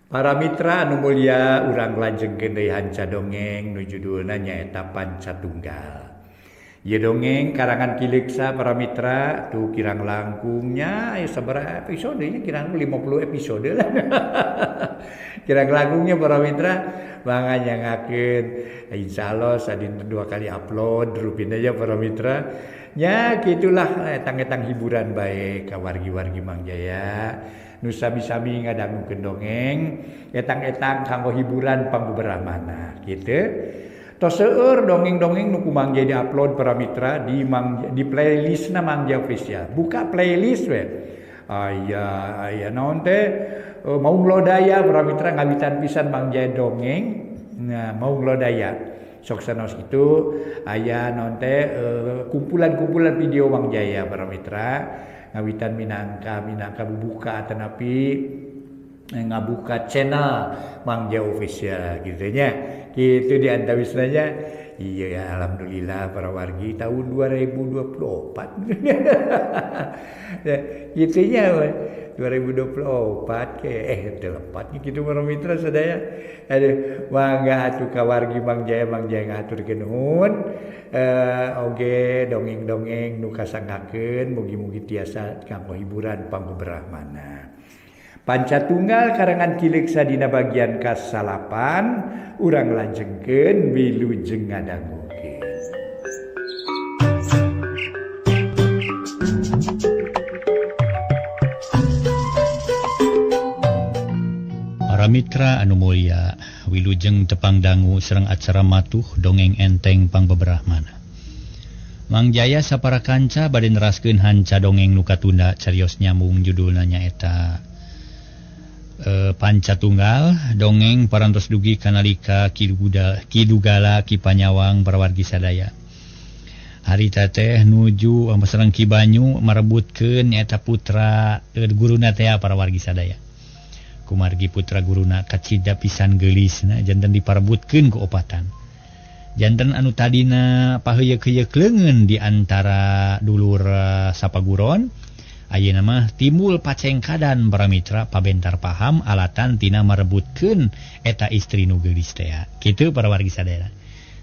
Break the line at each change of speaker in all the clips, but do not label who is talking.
Para mitra anu mulia urang lajengkeun deui hanca dongeng nu judulna nyaeta Pancatunggal. Ieu dongeng karangan Ki Leuksa para mitra tuh kirang langkungnya aya sabaraha episode nya kirang 50 episode lah. Kirang langkungnya para mitra mangga nyangakeun insyaallah sadinten 2 kali upload rupina nya para mitra. Nya kitulah etang-etang hiburan bae ka wargi-wargi Mang Jaya. Nu sami-sami ngadangukeun dongeng etang-etang kanggo hiburan pangbeberahmana kitu. Tos seueur dongeng-dongeng nu ku Mang Jaya diupload para mitra di Mang di playlistna Mang Jaya Official. Buka playlist we. Aya aya naon teh Maung Lodaya para mitra ngawitan pisan Mang Jaya dongeng. Nah, Maung Lodaya. Sok sanos itu aya naon teh kumpulan-kumpulan video Mang Jaya para mitra. Ngawitan minangka minangka bubuka atanapi ngabuka channel Mang Jaya Official gitu nya. Kitu di antawisna nya. Iya ya alhamdulillah para wargi tahun 2024. Ya, kitu nya 2024 ke teu lepat kitu para mitra sadaya. Aduh mangga atuh ka wargi Mang Jaya Mang Jaya ngahaturkeun nuhun. Oge dongeng-dongeng nu kasanggakeun mugi-mugi tiasa kanggo hiburan pangbeberahmana. Pancatunggal karangan Ki Leuksa dina bagian kasalapan urang lajengkeun wilujeng ngadangukeun.
Para mitra anu mulia, wilujeng tepang dangu sareng acara matuh dongeng enteng pangbeberahmana. Mang Jaya sapara kanca bade neraskeun hanca dongeng nu katunda carios nyambung judulna nyaeta Pancatunggal dongeng parantos dugi kanalika Ki Dugala Ki Panyawang parawargi sadaya. Harita teh nuju sareng Ki Banyu marebutkeun nyaeta putra guruna teh parawargi sadaya. Kumargi putra guruna kacida pisan geulisna janten diparebutkeun ku opatan. Janten anu tadina paheuyeuk-heuyeuk leungeun di antara dulur sapaguron ayeuna mah timbul pacengkadan para mitra pabentar paham alatan tina marebutkeun eta istri nu geulis teh. Kitu para wargi sadaya.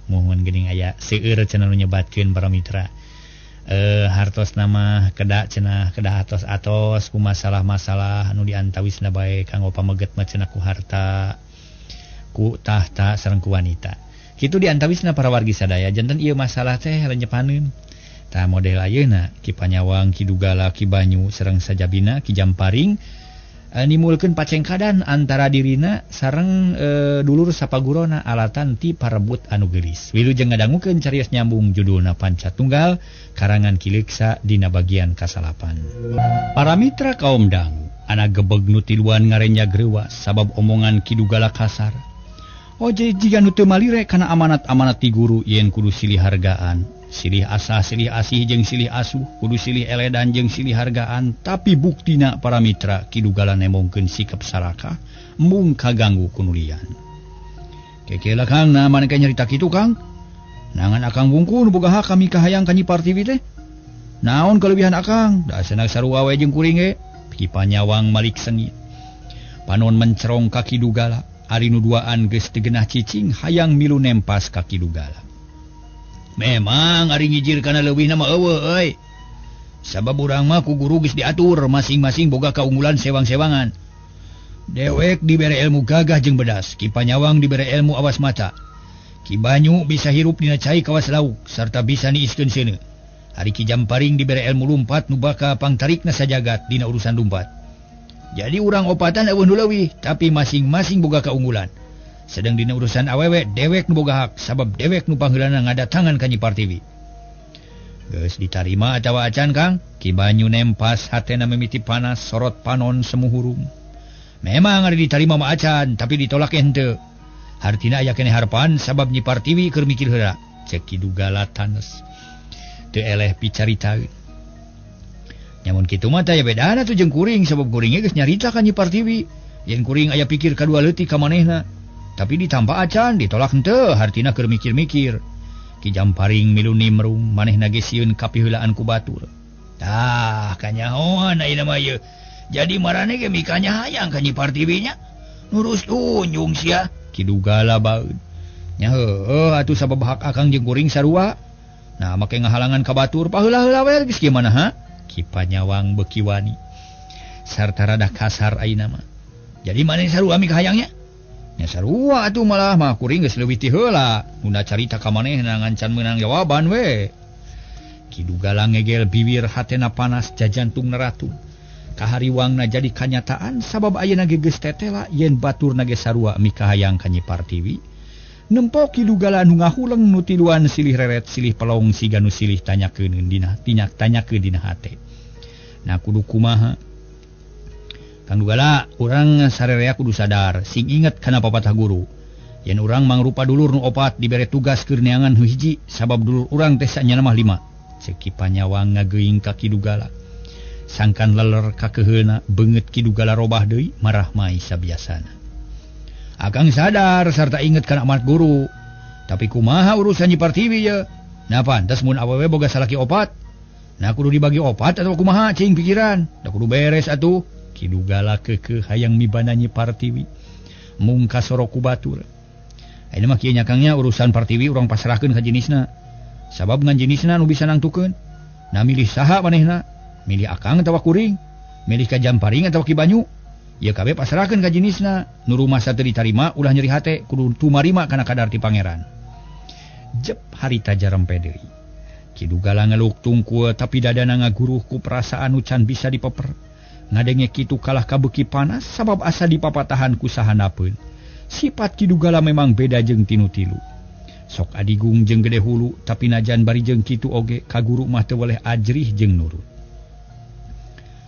Muhun geuning aya seueur cenah nu nyebatkeun para mitra. Hartos nama kedah cenah kedah atos-atos ku masalah-masalah anu diantawisna bae kanggo pameget mah cenah ku harta ku tahta sareng ku wanita. Kitu diantawisna para wargi sadaya janten ieu masalah teh lenyepaneun. Tah model ayeuna Ki Panyawang, Ki Dugala, Ki Banyu sareng sajabina Ki Jamparing nimulkeun pacengkadan antara dirina sareng dulur sapagurona alatan ti parebut anu geulis. Wilujeng ngadangukeun carios nyambung judulna Pancatunggal karangan Ki Leuksa dina bagian kasalapan. Para mitra kaum dangu anak gebeg nu tiluan ngarenja greuwas sabab omongan Ki Dugala kasar. Oje jiga nu teu malire kana amanat-amanat ti guru yen kudu silih hargaan. Silih asah, silih asih jeung silih asuh, kudu silih eledan jeung silih hargaan, tapi buktina para mitra Ki Dugala nemongkeun sikap sarakah mung kaganggu kunulian. Kekela Kang, nah maneh nyarita kitu Kang? Nangan akang bungku nu boga hak kami kahayang ka Nyi Partiwi teh. Naon kelebihan akang? Da cenah sarua we jeung kuring ge. Ki Panyawang malik sengit. Panon mencerong ka Ki Dugala, ari nu duaan geus teu genah cicing hayang milu nempas ka Ki Dugala. Memang ari ngijir kana leuwihna mah eueuh euy. Sabab urang mah ku guru geus diatur masing-masing boga kaunggulan sewang-sewangan. Dewek dibere ilmu gagah jeung bedas, Ki Panyawang dibere ilmu awas mata. Ki Banyu bisa hirup dina cai kawas lauk sarta bisa niiskeun seuneu. Ari Ki Jamparing dibere ilmu lumpat nu baka pangtarikna sajagat dina urusan lumpat. Jadi urang opatan eueuh nu leuwih, tapi masing-masing boga kaunggulan. Sedang dina urusan awewe dewek nu boga hak sabab dewek nu pangheulana ngadatangan ka Nyi Partiwi. Geus ditarima atawa acan Kang? Ki Banyu nempas hatena mimiti panas sorot panon semu hurung. Memang ari ditarima mah acan tapi ditolak henteu. Hartina aya keneh harepan sabab Nyi Partiwi keur mikir heula. Cek Ki Dugala tanes. Teu eleh picaritaeun. Nyamun kitu mah teh bedana tuh jeung kuring sabab kuring geus nyarita ka Nyi Partiwi. Yen kuring aya pikir kadua leutik ka manehna. Tapi ditambah acan ditolak henteu hartina keur mikir-mikir. Ki Jamparing milu nimrung manehna ge sieun kapiheulaan ku batur. Tah kanyahoan ayeuna mah ieu. Jadi marane ge mikanya hayang ka Nyi Partiwi nya. Nurus tunjung sia Ki Dugala baeud. Nya heueuh atuh sabab hak akang jeung kuring sarua. Nah make ngahalangan ka batur paheula-heula we geus kieu mana ha? Ki Panyawang beuki wani. Sarta rada kasar ayeuna mah. Jadi maneh sarua mikahayangnya? Nya sarua atuh malah mah kuring geus leuwih ti heula. Nunda carita ka manehna ngancan meunang jawaban we. Ki Dugala ngegel biwir hatena panas jajantung neratu. Kahariwangna jadi kanyataan sabab ayeuna ge geus tetela yen baturna ge sarua mikahayang ka Nyi Partiwi. Nempo Ki Dugala nu ngahuleng nu tiluan silih reret silih pelong siga nu silih tanyakeun dina tinyak tanyakeun dina hate. Nah kudu kumaha? Kang Dugala urang sarerea kudu sadar sing inget kana papatah guru. Yen urang mangrupa dulur nu opat dibere tugas keur neangan hiji sabab dulur urang teh sanyana mah 5. Ceuk Ki Panyawang ngageuing ka Ki Dugala. Sangkan leler kakeheuna beungeut Ki Dugala robah deui marah mai sabiasana. Akang sadar sarta inget kana amanat guru. Tapi kumaha urusan Nyi Partiwi ye? Nah pantes mun awewe boga salaki opat. Nah kudu dibagi opat atau kumaha cing pikiran. Da kudu beres atuh. Ki Dugala keukeuh hayang mibana Nyi Partiwi. Mung kasoro ku batur. Ayeuna mah kieu nya Kang nya urusan Partiwi urang pasrahkeun ka jenisna. Sabab ngan jenisna nu bisa nangtukeun. Nah milih saha manehna? Milih akang atawa kuring? Milih ka Jamparing atawa Ki Banyu? Ieu kabeh pasrahkeun ka jenisna. Nu rumasa teu ditarima ulah nyeri hate kudu tumarima kana kadar ti pangeran. Jep harita jarempe deui. Ki Dugala ngeluk tungkul tapi dadana ngaguruh ku perasaan nu can bisa dipeper. Ngadenge kitu kalah kabeuki panas sabab asa dipapatahan ku sahanapeun. Sifat Ki Dugala memang beda jeung tinu tilu. Sok adigung jeung gede hulu tapi najan bari jeung kitu oge ka guru mah teu weleh ajrih jeung nurut.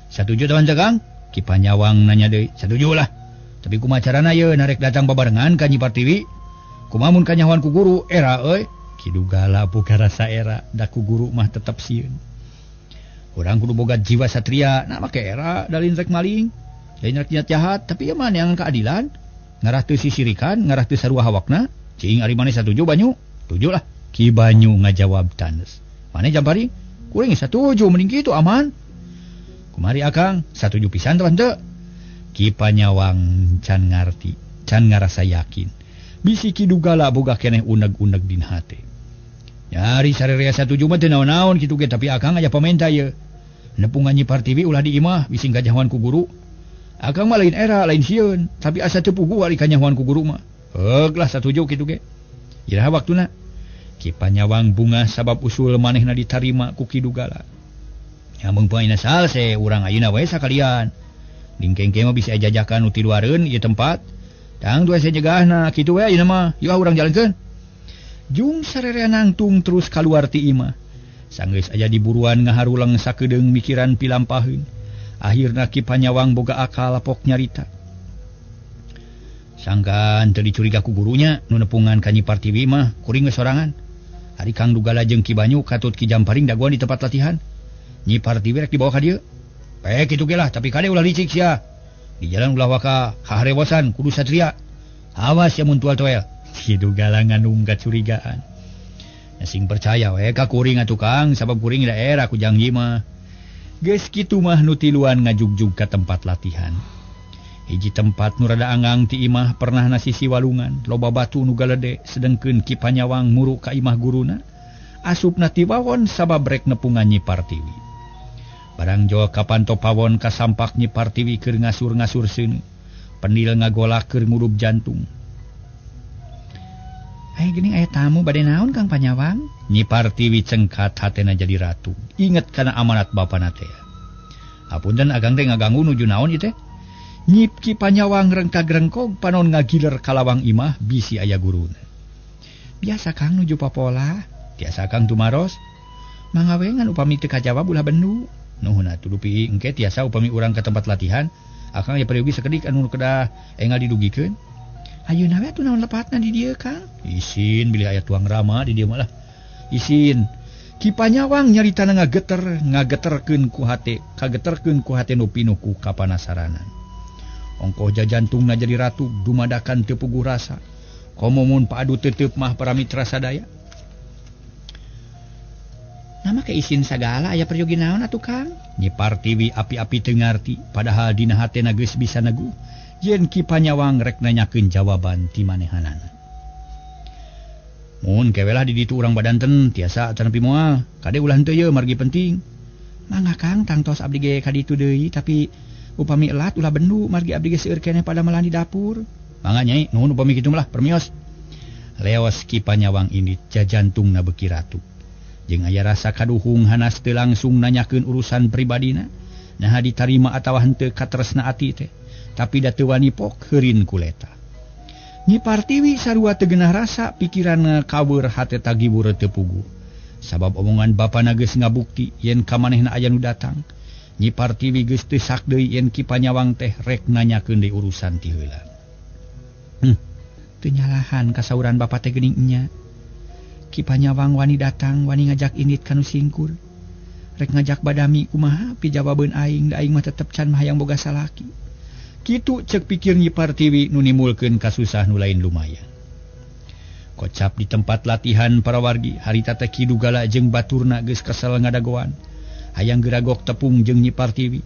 Satuju teman Kang? Ki Panyawang nanya deui. Satuju lah. Tapi kumaha carana ye narek datang babarengan ka Nyi Partiwi? Kumaha mun kanyahoan ku guru era euy? Ki Dugala boga rasa era da ku guru mah tetep sieun. Urang kudu boga jiwa satria, nah make era da lain rek maling, lain rek niat jahat, tapi ieu mah neangan keadilan. Ngarah teu sisirikan, ngarah teu sarua hawakna. Cing ari maneh satuju Banyu? Tuju lah. Ki Banyu ngajawab tanes. Maneh Jampari? Kuring satuju mending kitu aman. Kumari akang, satuju pisan teh henteu? Ki Panyawang can ngarti, can ngarasa yakin. Bisi Ki Dugala boga keneh uneg-uneg dina hate. Nyari sarerea satuju mah teu naon-naon kitu ge tapi akang aya pamenta ye. Nepungan Nyi Partiwi ulah di imah bisi kanyahoan ku guru. Akang mah lain era, lain sieun, tapi asa teu puguh ari kanyahoan ku guru mah. Heug lah satuju kitu ge. Iraha waktuna? Ki Panyawang bungah sabab usul manehna ditarima ku Ki Dugala. Ya mung poe salse urang ayeuna we sakalian. Dingkengke mah bisa jajakan nu tiluareun ieu tempat. Tang dua nyegahna kitu we ayeuna mah. Yeuh urang jalankeun. Jung sarerea nangtung terus kaluar ti imah. Sanggeus aya diburuan ngaharulang sakedeung mikiran pilampaheun. Akhirna Ki Panyawang boga akal pok nyarita. Sangkan teu dicuriga ku gurunya nu nepungan ka Nyi Partiwi mah kuring geus sorangan. Ari Kang Dugala jeung Ki Banyu katut Ki Jamparing dagoan di tempat latihan. Nyi Partiwi rek dibawa ka dieu. Pek kitu ge lah, tapi kade ulah licik sia. Di jalan ulah waka kaharewosan kudu satria. Awas ya mun tual-toel. Ki Dugala ngandung kacurigaan. Nya sing percaya we ka kuring atuh Kang, sabab kuring da era ku jangji mah. Geus kitu mah nu tiluan ngajugjug ka tempat latihan. Hiji tempat nu rada anggang ti imah pernah na sisi walungan, loba batu nu galede sedengkeun Ki Panyawang muru ka imah guruna. Asupna ti wawon sabab rek nepungan Nyi Partiwi. Barang jol kapanto pawon kasampak Nyi Partiwi keur ngasur-ngasur seuneu. Penil ngagolak keur ngurup jantung. Ai geuning aya tamu bade naon Kang Panyawang? Nyi Partiwi cengkat hatena jadi ratu. Inget kana amanat bapana teh. Apunten agang teh ngaganggu nuju naon ieu teh? Nyi Ki Panyawang rengkag-rengkog panon ngagiler ka lawang imah bisi aya guruna. Biasa Kang nuju papola, tiasa Kang tumaros. Mangawengan upami teu kajawab ulah bendu. Nuhun atuh dupi engke tiasa upami urang ka tempat latihan, akang aya peryogi sakedik anu kedah enggal didugikeun. Ayeuna we atuh naon lepatna di dieu Kang? Isin bilih aya tuang rama di dieu mah lah. Isin. Ki Panyawang nyaritana ngageter, ngageterkeun ku hate, kageterkeun ku hate nu pinuh ku kapanasaranan. Ongkoh jajantungna jadi ratu dumadakan teu puguh rasa. Komo mun paadu teteup mah para mitra sadaya. Nama ke isin sagala aya peryogi naon atuh Kang? Nyi Partiwi api-api teu ngarti padahal dina hatena geus bisa neguh yen Ki Panyawang rek nanyakeun jawaban ti manehanana. Mun kewelah di ditu urang badanten tiasa atanapi moal kade ulah henteu yeuh margi penting. Mangga Kang tangtos abdi ge ka ditu deui tapi upami elat ulah bendu margi abdi ge seueur keneh pada melan di dapur. Mangga Nyai nuhun upami kitu mah permios. Leos Ki Panyawang ini jajantungna beuki ratu. Jeung aya rasa kaduhung hanas teu langsung nanyakeun urusan pribadina naha ditarima atawa henteu katresna ati teh tapi da teu wani pok heurin kuleta. Nyi Partiwi sarua teu geunah rasa pikiranna kaweur hate tagibur teu puguh sabab omongan bapana geus ngabukti yen ka manehna aya nu datang. Nyi Partiwi geus teu sak deui yen Ki Panyawang teh rek nanyakeun deui urusan ti heula. Teu nyalahan kasauran bapa teh geuning nya. Ki Panyawang wani datang wani ngajak indit kanu singkur rek ngajak badami kumaha pijawabeun aing da aing mah tetep can hayang boga salaki. Kitu cek pikir Nyi Partiwi nu nimulkeun kasusah nu lain lumayan. Kocap di tempat latihan para wargi harita teh Ki Dugala jeung baturna geus kesel ngadagoan hayang geragok tepung jeung Nyi Partiwi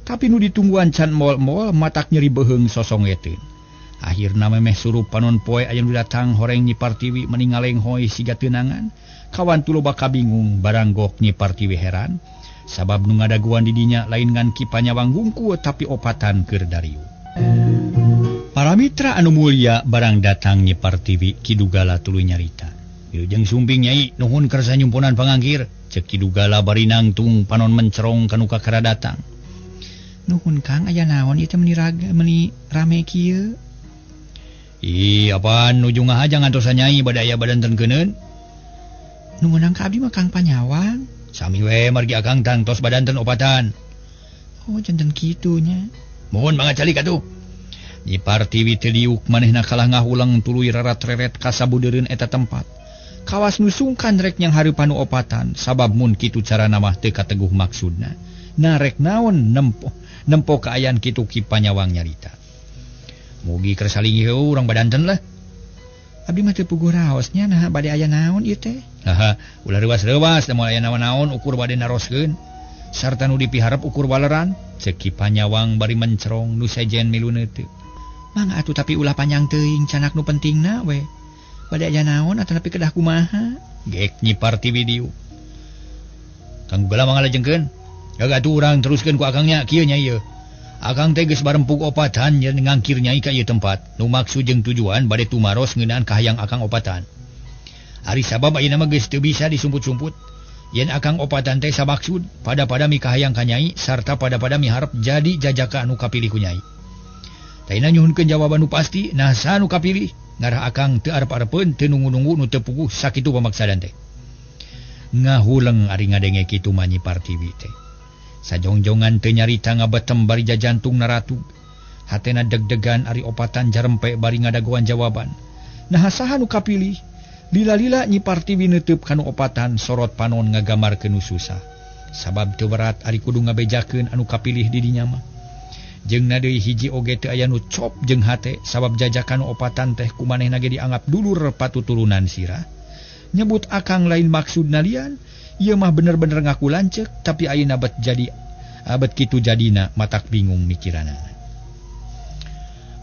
tapi nu ditungguan can mol-mol matak nyeri beuheung sosongeteun. Akhirna memeh surup panon poe aya nu datang horeng Nyi Partiwi meni ngalenghoy siga teunangan kawan tu loba kabingung baranggok Nyi Partiwi heran sabab nu ngadaguan di dinya lain ngan Ki Panyawang hungkul tapi opatan keur dariu. Para mitra anu mulia barang datang Nyi Partiwi Ki Dugala tuluy nyarita. Wilujeng sumping Nyai nuhun kersa nyumponan pangangkir ceuk Ki Dugala bari nangtung panon mencerong kanu kakara datang. Nuhun Kang aya naon ieu teh meni raga meni rame kieu? Ih, apaan nuju ngahaja ngantosan Nyai bade aya badanten keuneun? Nu meunang ka abdi mah Kang Panyawang. Sami we margi akang tangtos badanten opatan. Oh, janten kitu nya. Mohon mangga calik atuh. Nyi Partiwi teu diuk manehna kalah ngahulang tuluy rarat-reret ka sabudeureun eta tempat. Kawas nu sungkan rek nyang hareupan nu opatan sabab mun kitu carana mah teu kateguh maksudna. Na rek naon nempo kaayaan kitu Ki Panyawang nyarita. Mugi keur saling ieu urang badanten lah. Abdi mah teu puguh raosnya nah bade aya naon ieu teh. Haha, ulah reuwas-reuwas da moal aya naon-naon ukur bade naroskeun. Sarta nu dipiharep ukur waleran, ceuk Ki Panyawang bari mencerong nu sejen milu neuteup. Mangga atuh tapi ulah panjang teuing canak nu pentingna we. Bade aya naon atanapi kedah kumaha? Gek Nyi Partiwi diuk. Kang Gugala mangga lajengkeun. Gagah atuh urang teruskeun ku akangnya kieu nya ieu. Akang teh geus barempug opatan yen ngangkir Nyai ka ieu tempat. Nu maksud jeung tujuan bade tumaros ngeunaan kahayang akang opatan. Ari sabab ayeuna mah geus teu bisa disumput-sumput. Yen akang opatan teh samaksud pada-pada mikahayang ka Nyai sarta pada-pada miharep jadi jajaka anu kapilih ku Nyai. Taina nyuhunkeun jawaban nu pasti nah saha nu kapilih ngarah akang teu arep-arepeun teu nunggu-nunggu nu teu puguh sakitu pamaksadan teh. Ngahuleng ari ngadenge kitu mah Nyi Partiwi teh. Sajongjongan teu nyarita ngabetem bari jajantung naratug. Hatena deg-degan ari opatan jarempe bari ngadagoan jawaban. Nah saha nu kapilih? Lila-lila Nyi Partiwi neuteub kanu opatan sorot panon ngagambarkeun nu susah. Sabab teu berat ari kudu ngabejakeun anu kapilih di dinya mah. Jeung na deui hiji oge teu aya nu cop jeung hate sabab jajakan opatan teh ku manehna ge dianggap dulur patuturunan sirah. Nyebut akang lain maksudna lian. Ieu mah bener-bener ngaku lanceuk tapi ayeuna bet jadi abet kitu jadina matak bingung mikiranana.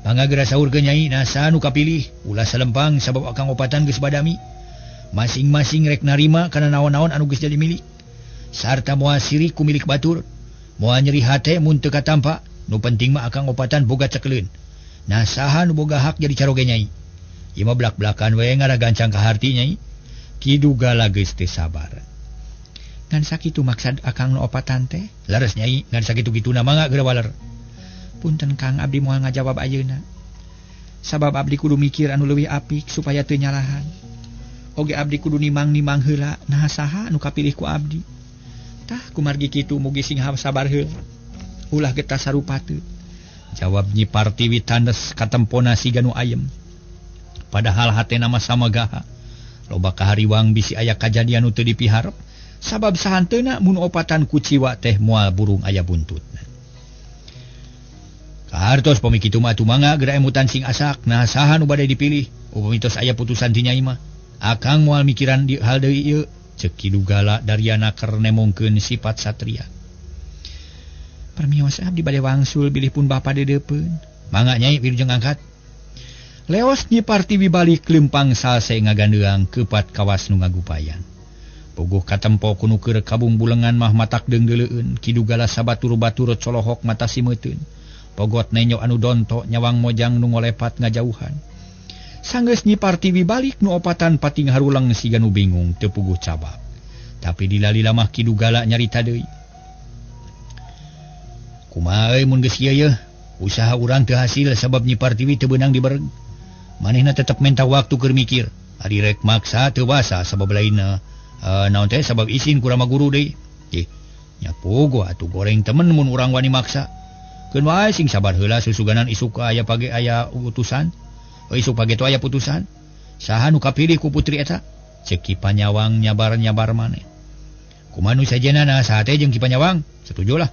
Mangga geura saurkeun Nyai nah saha nu kapilih ulah salempang sabab akang opatan geus badami. Masing-masing rek narima kana naon-naon anu geus jadi milik. Sarta moal sirik ku milik batur. Moal nyeri hate mun teu katampa. Nu penting mah akang opatan boga cekeleun. Nah saha nu boga hak jadi caroge Nyai. Ieu mah blak-blakan we ngaragancang ka harti Nyai. Ki Dugala geus teu sabar. Ngan sakitu maksad akang nu opatan teh? Leres Nyai, ngan sakitu-kituna mangga geura waler. Punten Kang, abdi moal ngajawab ayeuna. Sabab abdi kudu mikir anu leuwih apik supaya teu nyalahan. Oge abdi kudu nimang-nimang heula naha saha anu kapilih ku abdi. Tah kumargi kitu mugi sing sabar heula. Ulah getas sarupateu. Jawab Nyi Partiwi tandes katempona siga nu ayem. Padahal hatena mah sama gaha. Loba kahariwang bisi aya kajadian nu teu dipiharep. Sabab sahanteuna mun opatan kuciwa teh moal burung aya buntutna. Kahartos pami kitu mah atuh mangga geura emutan sing asak nah saha nu bade dipilih upami tos aya putusan ti Nyai mah. Akang moal mikiran di hal deui ieu. Cek Ki Dugala Daryana keur nemongkeun sifat satria. Permios abdi bade wangsul bilih pun bapa dedeupeun. Mangga Nyai wilujeng angkat. Leos Nyi Partiwi balik lempang salse ngagandeang kepat kawas nu ngagupayan. Puguh katempo ku nu keur kabung bulengan mah matak deungdeuleun. Ki Dugala sabatur-batur colohok mata simeuteun. Pogot nenyo anu donto nyawang mojang nu ngolepat ngajauhan. Sanggeus Nyi Partiwi balik nu opatan pating haruleng siga nu bingung teu puguh cabak. Tapi dilalila mah Ki Dugala nyarita deui. Kumaha euy mun geus ieu yeuh? Usaha urang teu hasil sabab Nyi Partiwi teu beunang dibereg. Manehna tetep menta waktu keur mikir. Ari rek maksa teu basa sabab lainna naon teh sabab isin ku rama guru deui. Ih, nya puguh atuh goreng temen mun urang wani maksa. Keun wae sing sabar heula susuganan isuk aya page aya utusan. Isuk page tu aya putusan. Saha nu kapilih ku putri eta? Ceuk Ki Panyawang nyabar-nyabar maneh. Kumaha nu sejenana saha teh jeung Ki Panyawang? Setuju lah.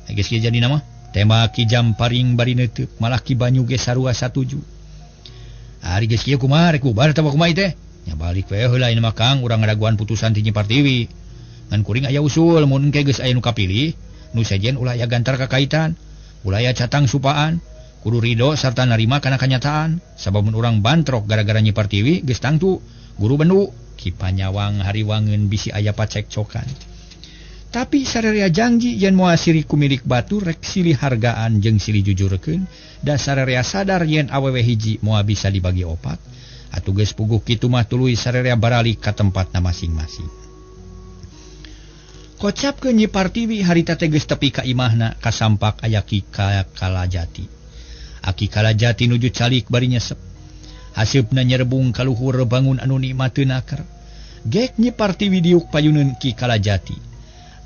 Geus kieu jadi nama. Tema Ki Jamparing bari neuteuk malah Ki Banyu ge sarua satuju. Ari geus kieu kumaha rek bubar atawa kumaha teh? Nya balik we heula ieu mah Kang, urang ngadaguan putusan ti Nyi Partiwi. Ngan kuring aya usul mun engke geus aya nu kapilih, nu sejen ulah aya gantar kakaitan, ulah aya catang supaan, kudu ridho sarta narima kana kanyataan. Sabab mun urang bantrok gara-gara Nyi Partiwi geus tangtu guru bendu. Ki Panyawang hariwangeun bisi aya pacekcokan. Tapi sararea janji yen moal sirik ku milik batur rek silih hargaan jeung silih jujurkeun, da sararea sadar yen awewe hiji moal bisa dibagi opat. Atuh geus puguh kitu mah tuluy sararea baralik ka tempatna masing-masing. Kocapkeun Nyi Partiwi harita teh geus tepi ka imahna kasampak aya Ki Kalajati. Aki Kalajati nuju calik bari nyesep. Haseupna nyerebung ka luhur bangun anu nikmat teu naker. Gek Nyi Partiwi diuk payuneun Ki Kalajati.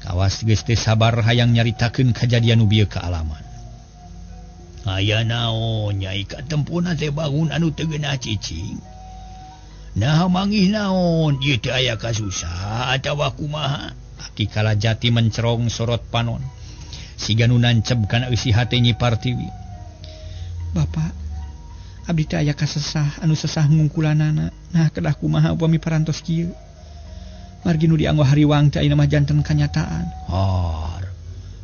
Kawas geus teu sabar hayang nyaritakeun kajadian nu bieu kaalaman. Aya naon Nyai katempona teh bangun anu teu geunah cicing. Naha mangih naon ieu teh aya kasusah atawa kumaha? Aki Kalajati mencerong sorot panon. Siga nu nanceb kana eusi hate Nyi Partiwi. Bapak, abdi teh aya kasesah anu sesah ngungkulanana. Nah kedah kumaha upami parantos kieu? Margi nu dianggo hariwang teh ayeuna mah janten kanyataan. Har.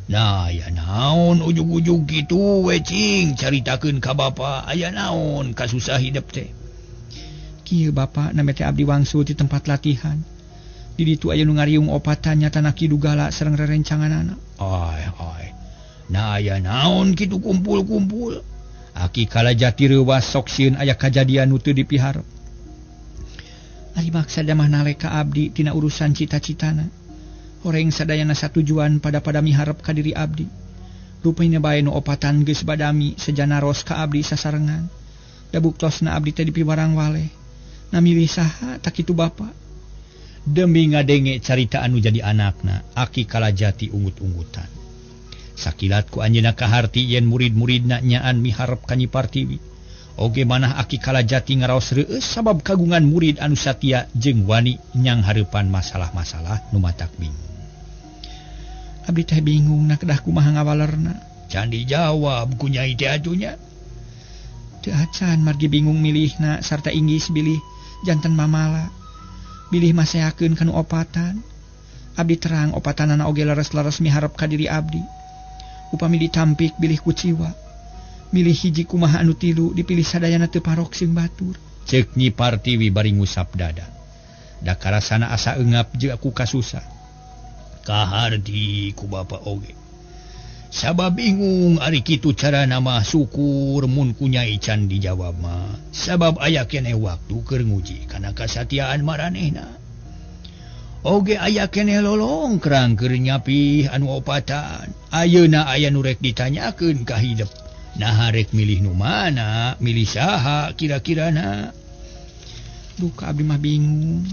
Nah, aya naon ujug-ujug kitu we cing caritakeun ka bapa, aya naon kasusah hidep teh. Kieu bapa name teh abdi wangsul ti tempat latihan. Di ditu aya nu ngariung opatan nyatana Ki Dugala sareng rerencanganana. Ai ai. Nah, aya naon kitu kumpul-kumpul. Aki Kalajati reuwas sok sieun aya kajadian nu teu dipiharep. Ari maksada mah naleka abdi tina urusan cita-citana. Horeng sadayana satujuan pada-pada miharep ka diri abdi. Rupina bae nu opatan geus badami sejana ros ka abdi sasarengan. Da buktosna abdi teh dipiwarang waleh. Na milih saha tak kitu bapa. Demi ngadenge carita anu jadi anakna, Aki Kalajati unggut-unggutan. Sakilat ku anjeunna kaharti yen murid-muridna nyaan miharep ka Nyi Partiwi. Oge manah Aki Kalajati ngaraos reueus sabab kagungan murid anu satia jeung wani nyang hareupan masalah-masalah nu matak bingung. Abdi teh bingung na kedah kumaha ngawalerna. Can dijawab ku Nyai teh atuh nya. Teu acan margi bingung milihna sarta inggis bilih janten mamala. Bilih masehakeun kanu opatan. Abdi terang opatanana oge leres-leres miharep ka diri abdi. Upami ditampik bilih kuciwa. Milih hiji kumaha anu tilu dipilih sadayana teu parok sing batur. Ceuk Nyi Partiwi bari ngusap dada. Da karasana asa eungap jeung ku kasusah. Kaharti ku bapa oge. Sabab bingung ari kitu carana mah syukur mun ku Nyai can dijawab mah. Sabab aya keneh waktu keur nguji kana kasatiaan maranehna. Oge aya keneh lolongkrang keur nyapih anu opatan. Ayeuna aya nu rek ditanyakeun ka hidep. Nah rek milih nu mana, milih saha kira-kirana. Duka abdi mah bingung.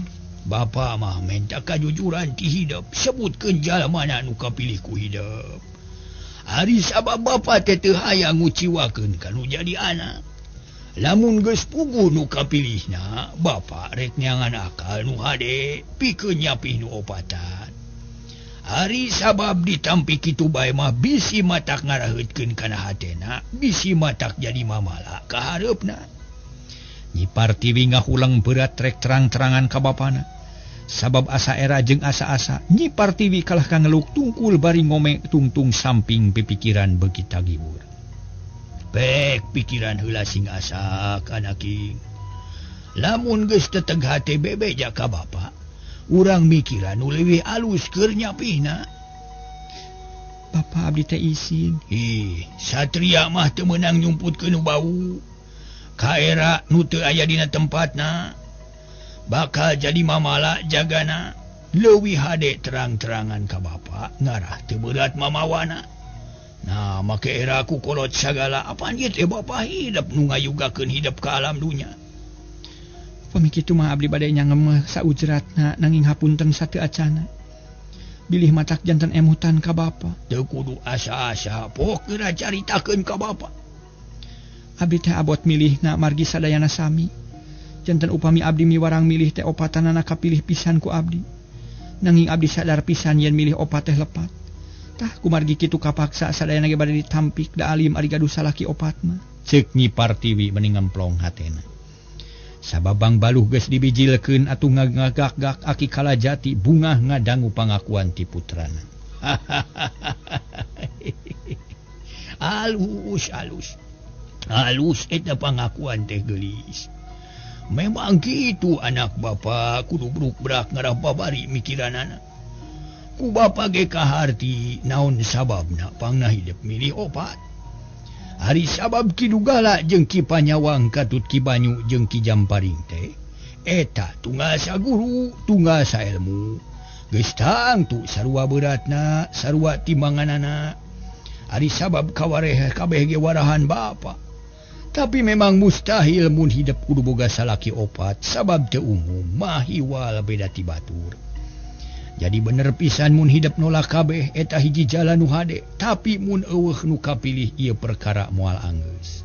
Bapa mah menta kajujuran ti hidep, sebutkeun jalmana nu kapilih ku hidep. Ari sabab bapa teh teu hayang nguciwakeun ka nu jadi anak. Lamun geus puguh nu kapilihna, bapa rek neangan akal nu hade pikeun nyapih nu opatan. Ari sabab ditampi kitu bae mah bisi matak ngaraheutkeun kana hatena, bisi matak jadi mamala ka hareupna. Nyi Partiwi ngahuleng berat rek terang-terangan ka bapana. Sabab asa era jeung asa-asa Nyi Partiwi kalah ka ngeluk tungkul bari ngome tungtung samping pipikiran beuki tagiwur. Pek pikiran heula sing asak anaking. Lamun geus teteg hate bebeja ka bapa, urang mikiran nu leuwih alus keur nyapihna. Bapa abdi teh isin. Ih, satria mah teu meunang nyumputkeun nu bau. Kaera nu teu aya dina tempatna. Bakal jadi mamala jagana. Leuwih hade terang-terangan ka bapa ngarah teu berat mamawana. Nah, make era ku kolot sagala apaan ieu teh bapa hidep nu ngayugakeun hidep ka alam dunya. Upami kitu mah abdi bade nyangemeh saujratna nanging hapunten sateu acana. Bilih matak janten emutan ka bapa. Teu kudu asa-asa pok geura caritakeun ka bapa. Abdi teh abot milihna margi sadayana sami. Janten upami abdi miwarang milih teh opatanana kapilih pisan ku abdi. Nanging abdi sadar pisan yen milih opat teh lepat. Tah kumargi kitu kapaksa sadayana ge bade ditampik da alim ari gaduh salaki opat mah. Ceuk Nyi Partiwi meni ngemplong hatena. Sabab Bang Baluh geus dibijilkeun atuh ngagagak Aki Kalajati bungah ngadangu pangakuan ti putrana. Alus alus. Alus eta pangakuan teh geulis. Memang gitu anak bapa kudu bruk-brak ngarah babari mikiranana. Ku bapa ge kaharti naon sababna pangna hidep milih opat. Ari sabab Ki Dugala jeung Ki Panyawang katut Ki Banyu jeung Ki Jamparing teh eta tunggal saguru tunggal saelmu. Geus tangtu sarua beratna sarua timbanganana. Ari sabab kawareh kabeh ge warahan bapa. Tapi memang mustahil mun hidep kudu boga salaki opat sabab teu umum mahiwal beda ti batur. Jadi bener pisan mun hidep nolak kabeh eta hiji jalan nu hade, tapi mun eueuh nu kapilih ieu perkara moal anggeus.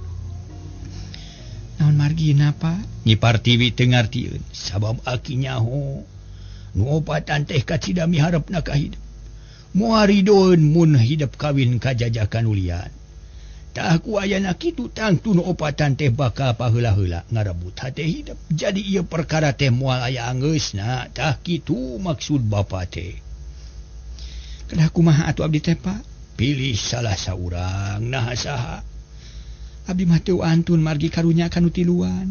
Naon margina Pak? Nyi Partiwi teu ngartieun sabab aki nyaho nu opatan teh kacida miharepna ka hidep. Moal ridoeun mun hidep kawin ka jajakan ulian. Tah ku ayana kitu tangtu nu opatan teh bakal paheula-heula ngarebut hate hidep. Jadi ieu perkara teh moal aya anggeusna. Tah kitu maksud bapa teh. Kedah kumaha atuh abdi teh Pak? Pilih salah saurang naha saha. Abdi mah teu antun margi karunya ka nu tiluan.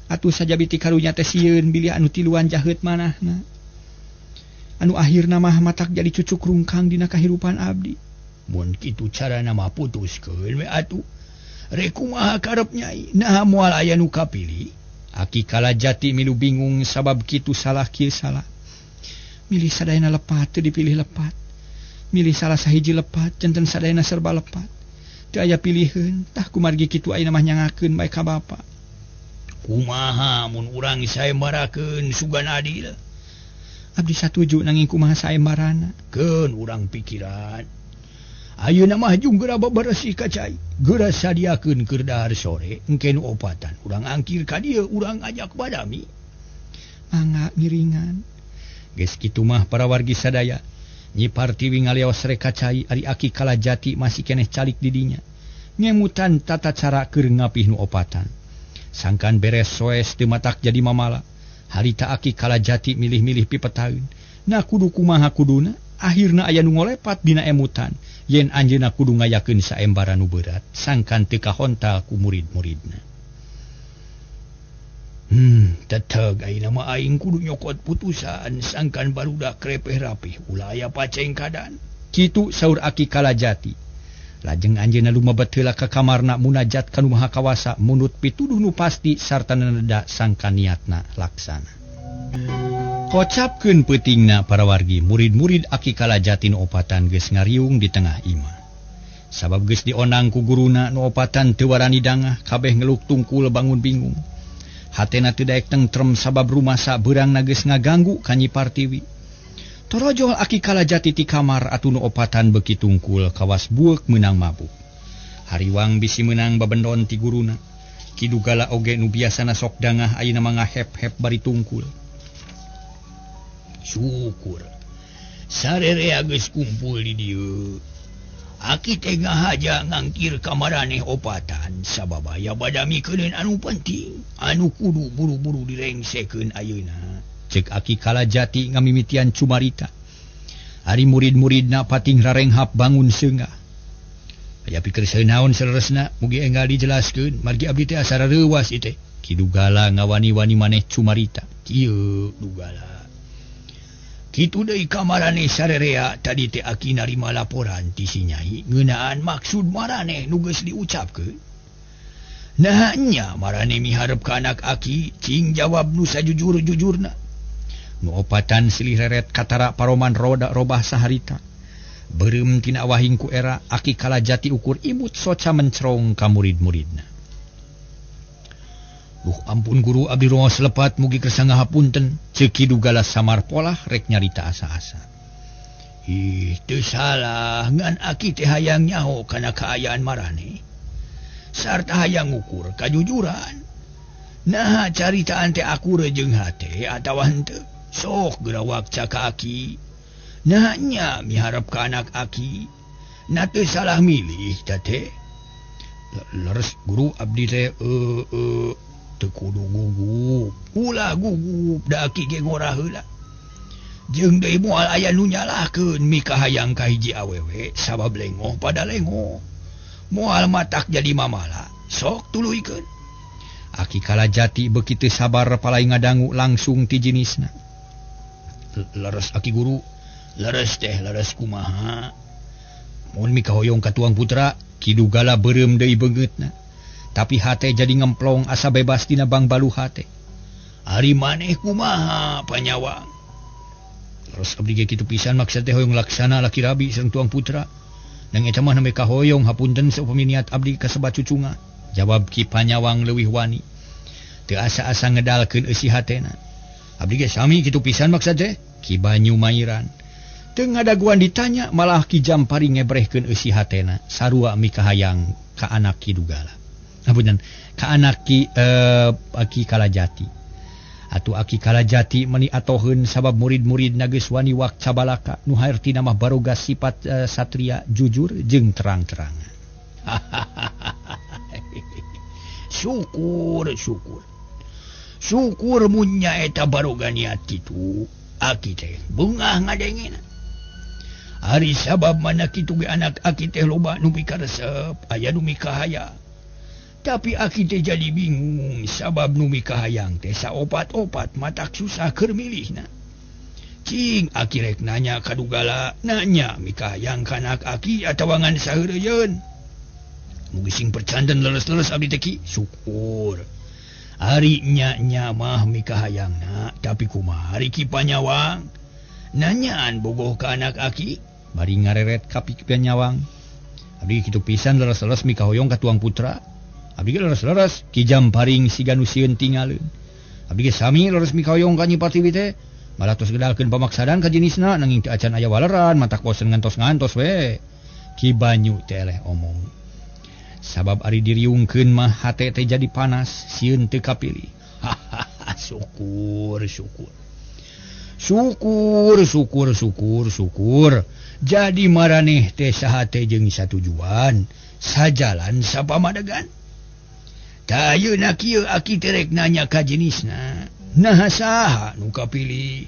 Atuh sajabi ti karunya teh sieun bilih anu tiluan jaheut manahna. Anu akhirna mah matak jadi cucuk rungkang dina kahirupan abdi. Mun kitu carana mah putuskeun we atuh. Rek kumaha karep nyai? Naha moal aya nu kapilih? Aki Kalajati milu bingung sabab kitu salah kieu salah. Milih sadayana lepat teu dipilih lepat. Milih salah sahiji lepat janten sadayana serba lepat. Teu aya piliheun, tah kumargi kitu ayeuna mah nyangakeun bae ka bapa. Kumaha mun urang saembarakeun sugan adil? Abdi satuju nanging kumaha saembarana? Keun urang pikiran. Ayeuna mah jung geura baberesih ka cai. Geura sadiakeun keur dahar sore, engke nu opatan urang angkir ka dieu urang ajak badami. Mangga ngiringan. Geus kitu mah para wargi sadaya. Nyi Partiwi ngalios rek ka cai ari Aki Kalajati masih keneh calik di dinya. Ngemutan tata cara keur ngapih nu opatan. Sangkan beres soes teu matak jadi mamala. Harita Aki Kalajati milih-milih pipetaeun. Nah kudu kumaha kuduna? Akhirna aya nu ngolepat dina emutan. Yen anjeunna kudu ngayakeun saembara nu berat sangkan teu kahontal ku murid-muridna. Teteg ayeuna mah aing kudu nyokot putusan sangkan barudak krepeh rapih ulah aya pacengkadan. Kitu saur Aki Kalajati. Lajeng anjeunna lumebet heula ka kamarna munajat ka Nu Maha Kawasa munut pituduh nu pasti sarta neda sangkan niatna laksana. Kocapkeun peutingna para wargi murid-murid Aki Kalajati nu opatan geus ngariung di tengah imah. Sabab geus dionang ku guruna nu opatan teu warani dangah kabeh ngeluk tungkul bangun bingung. Hatena teu daek tentrem sabab rumasa beurangna geus ngaganggu ka Nyi Partiwi. Torojol Aki Kalajati ti kamar atuh nu opatan beuki tungkul kawas bueuk meunang mabuk. Hariwang bisi meunang babendon ti guruna. Ki Dugala oge nu biasana sok dangah ayeuna mah ngahep-hep bari tungkul. Syukur sarerea geus kumpul di dieu. Aki teh ngahaja ngangkir ka maraneh opatan sabab aya badamikeun anu penting anu kudu buru-buru direngsekeun ayeuna. Cek Aki Kalajati ngamimitian cumarita. Ari murid-muridna pating rarenghap bangun seungah. Aya pikir seunaon saleresna mugi enggal dijelaskeun margi abdi teh asa reuwas ieu teh. Ki Dugala ngawani-wani maneh cumarita. Kieu Dugala. Kitu deui kamarane sarerea tadi teh aki narima laporan ti si Nyai ngeunaan maksud maraneh nu geus diucapkeun. Nah nya marane miharep ka anak aki cing jawab nu sajujur-jujurna. Nu opatan silih reret katara paroman roda robah saharita. Beureum tina wahing ku era Aki Kalajati ukur imut soca mencerong ka murid-muridna. Duh ampun guru abdi ruos lepat mugi kersa ngahapunten. Ceuk Ki Dugala samar polah rek nyarita asa-asa. Ih teu salah ngan aki teh hayang nyaho kana kaayaan marane. Sarta hayang ngukur kajujuran. Nah caritaan teh akur jeung hate atawa henteu. Sok geura wakca ka aki. Nah nya miharep ka anak aki. Na teu salah milih teh teh. Leres guru abdi teh teu kudu gugup. Ulah gugup da aki ge ngora heula. Jeung deui moal aya nu nyalahkeun mikahayang ka hiji awewe sabab lengoh pada lengoh. Moal matak jadi mamala. Sok tuluykeun. Aki Kalajati beuki teu sabar palai ngadangu langsung ti jenisna. Leres aki guru, leres teh leres kumaha. Mun mikahoyong ka tuang putra, Ki Dugala beureum deui beungeutna. Tapi hate jadi ngemplong asa bebas tina bangbalu hate. Ari maneh kumaha panyawang. Leres abdi ge kitu pisan maksud teh hoyong laksana laki rabi sareng tuang putra. Nang eta mah nembe kahoyong hapunten saupami niat abdi kasebat cucunga. Jawab Ki Panyawang leuwih wani. Teu asa-asa ngedalkeun eusi hatena. Abdi ge sami kitu pisan maksud teh. Ki Banyu Mairan. Teu ngadaguan ditanya malah Ki Jampari ngebrehkeun eusi hatena sarua mikahayang ka anak Ki Dugala. Apunten, ka anak Ki Aki Kalajati. Atuh Aki Kalajati meuni atoheun sabab murid-muridna geus wani wakca balaka nu hartina mah baroga sifat satria jujur jeung terang-terangan. Syukur syukur. Syukur mun nyaeta baroga niat kitu. Aki teh bungah ngadengena. Ari sabab mana kitu ge anak aki teh loba nu mikaresep, aya nu mikahayang. Tapi aki teh jadi bingung sabab nu mikahayang teh saopat-opat matak susah keur milihna. Cing aki rek nanya ka Dugala, nanya mikahayang ka anak aki atawa ngan saheureuyun. Mugi sing percanten leres-leres abdi teh ki. Syukur. Ari nya-nya mah mikahayangna, tapi kumaha ari Ki Panyawang? Nanyaan bogoh ka anak aki, bari ngareret ka Ki Panyawang. Abdi kitu pisan leres-leres mikahoyong ka tuang putra. Abdi ge leres-leres Ki Jamparing siga nu sieun tingaleun. Abdi ge sami leres mikahoyong ka Nyi Partiwi teh. Malah tos gedalkeun pamaksadan ka jenisna nanging teu acan aya waleran matak bosen ngantos-ngantos we. Ki Banyu teh eleh omong. Sabab ari diriungkeun mah hate teh jadi panas sieun teu kapilih. Hahaha syukur syukur. Syukur syukur syukur syukur. Jadi maraneh teh sahate jeung satujuan, sajalan sapamadegan. Tah ayeuna kieu aki teh rek nanya ka jenisna. Naha saha nu kapilih?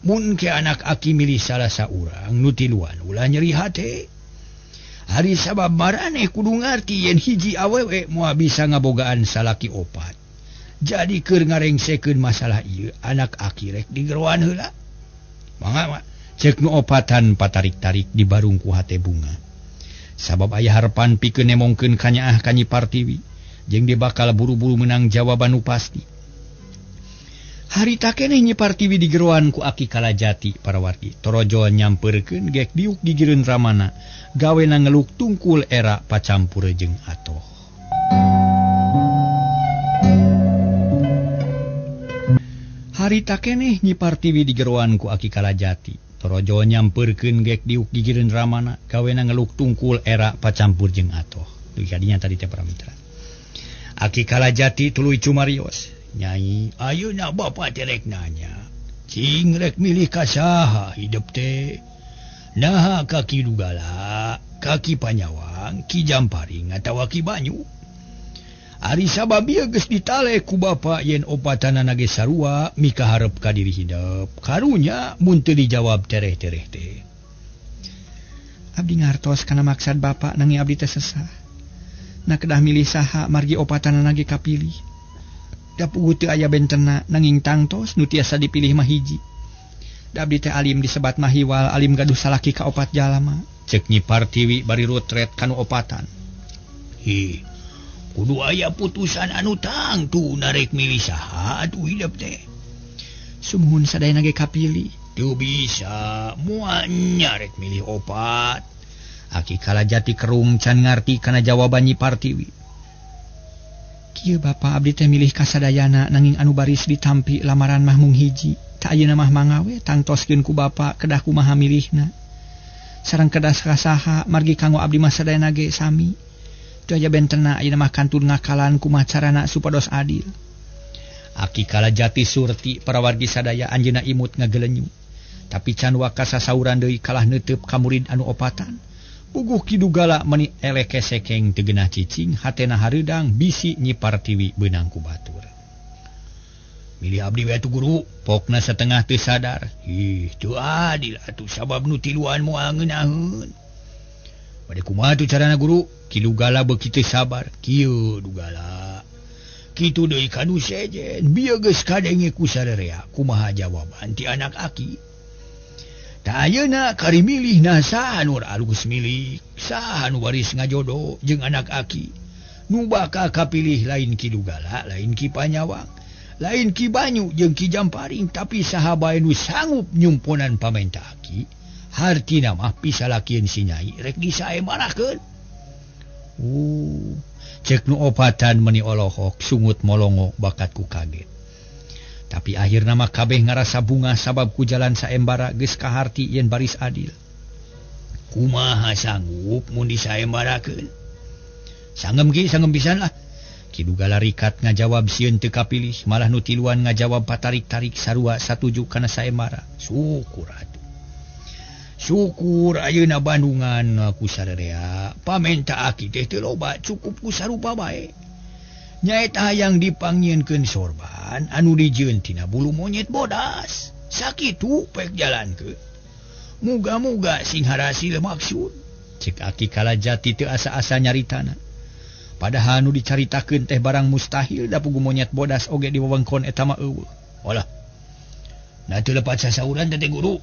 Mun ke anak aki milih salah saurang nu tiluan ulah nyeri hate. Hari sabab maraneh kudu ngarti yen hiji awewe moal bisa ngabogaan salaki opat. Jadi keur ngarengsekeun masalah ieu anak aki rek digeroan heula. Mangga ceuk nu opatan patarik-tarik di barung ku hate bunga. Sabab aya harepan pikeun nemongkeun kanyaah ka Nyi Partiwi jeung dia bakal buru-buru menang jawaban nu pasti. Harita keneh Nyi Partiwi digeroan ku Aki Kalajati parawargi. Torojol nyamperkeun gek diuk gigireun ramana. Gawena ngeluk tungkul era pacampur jeung atoh. Harita keneh Nyi Partiwi digeroan ku Aki Kalajati. Torojol nyamperkeun gek diuk gigireun ramana. Gawena ngeluk tungkul era pacampur jeung atoh. Duh kadinya tadi teh para mitra. Aki Kalajati tuluy cumarios. Nyai, ayeuna bapa teh rek nanya. Cing rek milih ka saha hidup teh? Naha ka Ki Dugala, ka Ki Panyawang, Ki Jamparing atawa Ki Banyu? Ari sabab ieu geus ditale ku bapa yen opatanana ge sarua mikaharep ka diri hidep. Karunya mun teu dijawab tereh-tereh teh.
Abdi ngartos kana maksad bapa nanging abdi teh sesah. Na kedah milih saha margi opatanana ge kapilih. Da puguh teu aya bentena nanging tangtos nu tiasa dipilih mah hiji. Da abdi teh alim disebat mahiwal alim gaduh salaki ka opat jalama.
Cek Nyi Partiwi bari rotret kanu opatan. Hi, kudu aya putusan anu tangtu narek milih saha atuh hidep teh.
Sumuhun sadayana ge kapilih.
Teu bisa moal nyarek milih opat. Aki Kalajati kerung can ngarti kana jawaban Nyi Partiwi.
Kieu bapa abdi teh milih kasadayana nanging anu baris ditampi lamaran mah mung hiji. Ta ayeuna mah mangawe tangtoskeun ku bapa kedah kumaha milihna. Sareng kedah saha margi kanggo abdi mah sadayana ge sami. Teu aya bentena ayeuna mah kantun ngakalan kumaha carana supados adil.
Aki Kalajati surti parawargi sadaya anjeunna imut ngagelenyu. Tapi can waka sasauran deui kalah neuteub ka murid anu opatan. Puguh Ki Dugala meni eleh kesekeng teu geunah cicing hatena hareudang bisi Nyi Partiwi beunang ku batur. Milih abdi we atuh guru, pokna setengah teu sadar. Ih, teu adil atuh sabab nu tiluan moal ngeunaheun. Bade kumaha tuh carana guru? Ki Dugala beuki teu sabar. Kieu Dugala. Kitu deui ka nu sejen, bieu geus kadenge ku sarerea kumaha jawaban ti anak aki. Ta ayeuna kari milihna saha nu alus milik, saha nu baris ngajodo jeung anak aki. Nu bakal kapilih lain Ki Dugala, lain Ki Panyawang, lain Ki Banyu jeung Ki Jamparing, tapi saha bae nu sanggup nyumponan pamenta aki. Hartina mah pisalakieun si nyai rek disaemarakeun. Cek nu opatan meni olohok sungut molongo bakat ku kaget. Tapi akhirna mah kabeh ngarasa bunga sabab ku jalan saembara geus kaharti yen baris adil. Kumaha sanggup mun disaembarakeun? Sanggem ki sanggem pisan lah. Ki Dugala rikat ngajawab sieun teu kapilih, malah nu tiluan ngajawab patarik-tarik sarua satuju kana saembara. Syukur atuh. Syukur ayeuna Bandungan ku sarerea. Pamenta aki teh teu loba, cukup ku sarupa bae. Nyaeta hayang dipangyieunkeun sorban anu dijieun tina bulu monyet bodas. Sakitu pek jalankeun. Muga-muga sing harasil maksud. Cek Aki Kalajati teu asa-asa nyaritana. Padahal nu dicaritakeun teh barang mustahil da pugu monyet bodas oge di wewengkon eta mah eueuh. Olah. Nah teu lepat sasauran teh guru.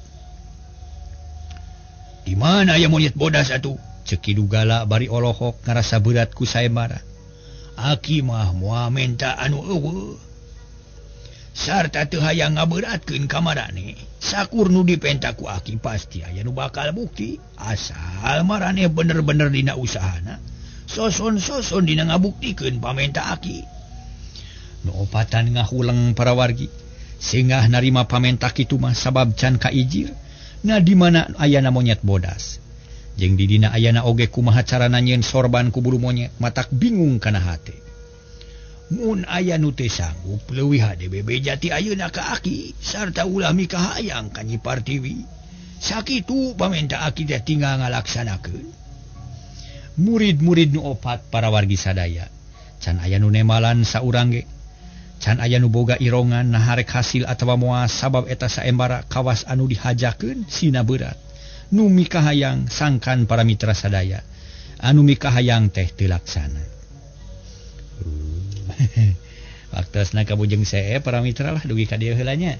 Di mana aya monyet bodas atuh? Cek Ki Dugala bari olohok ngarasa berat ku saembara. Aki mah moal menta anu eueuh. Sarta teu hayang ngaberatkeun ka marane. Sakur nu dipenta ku aki pasti aya nu bakal bukti. Asal marane bener-bener dina usahana. Soson-soson dina ngabuktikeun pamenta aki. Nu opatan ngahuleng parawargi. Sengah narima pamenta kitu mah sabab can kaijir. Na di mana ayana monyet bodas. Jeung di dina ayana oge kumaha carana nyieun sorban ku bulu monyet matak bingung kana hate. Mun aya nu teu sanggup leuwih hade bebeja ti ayeuna ka aki sarta ulah mikahayang ka Nyi Partiwi. Sakitu pamenta aki teh tinggal ngalaksanakeun. Murid-murid nu opat parawargi sadaya can aya nu nemalan saurang ge. Can aya nu boga irongan naharek hasil atawa moal sabab eta saembara kawas anu dihajakeun sina berat. Nu mikahayang sangkan para mitra sadaya anu mikahayang teh teu laksana. Waktosna ka Bujeng See para mitra lah dugi ka dieu heula nya.